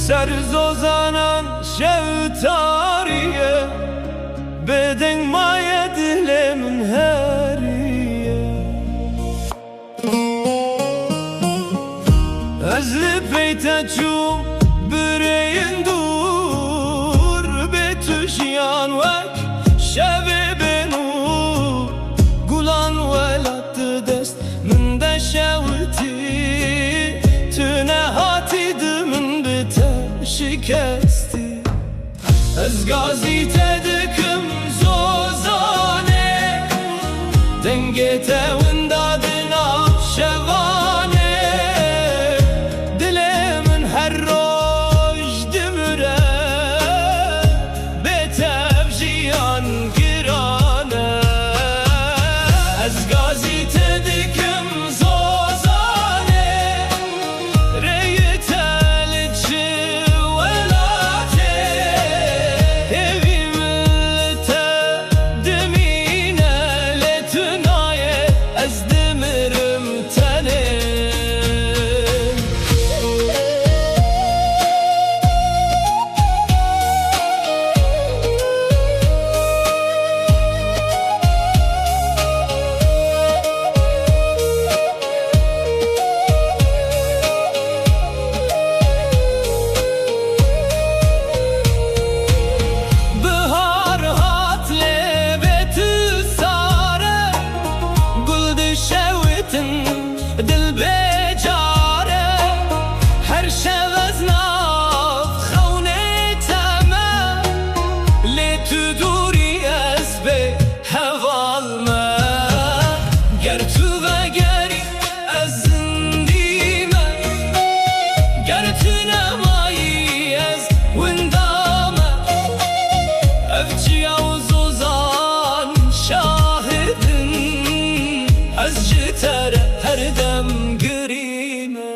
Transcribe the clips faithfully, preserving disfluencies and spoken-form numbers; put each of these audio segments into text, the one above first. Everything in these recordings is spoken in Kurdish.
Ser zozanan şev tarî ye, bêdeng maye dilê min herî ye. Ez li pey te çûm birêyin dûr, bê tu jiyan wek şevê bênûr. Gulan welat di dest min de şewitî, tu nehatî di min bi te şikestî. Ez gazî te dikim zozanê, dengê te winda di nav şevanê. Dilê min her roj dimire, bê te ev jiyan giran e. Ez gazî te dikim zozanê, rêyê te li çi welatê? Hêvî min li te dimîne, lê tu nayê, ez dimirim tenê. Bihar hat lê bê tu sar e, gul dişewitin, dil bêcar e. Her şev ez nav xewnê te me, lê tu dûrî ez bê heval me. Ger tu vegerî ez zindî me, ger tu nemayî ez winda me. Ev çiya û zozan şahid in, ez ji te re her dem girî me.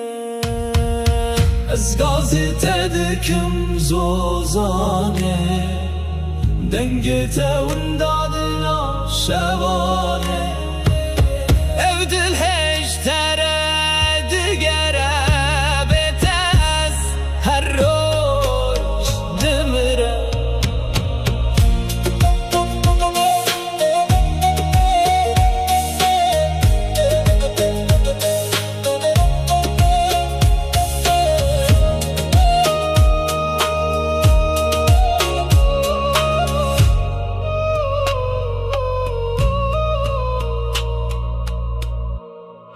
Ez gazî te dikim zozanê, dengê te winda di nav şevanê.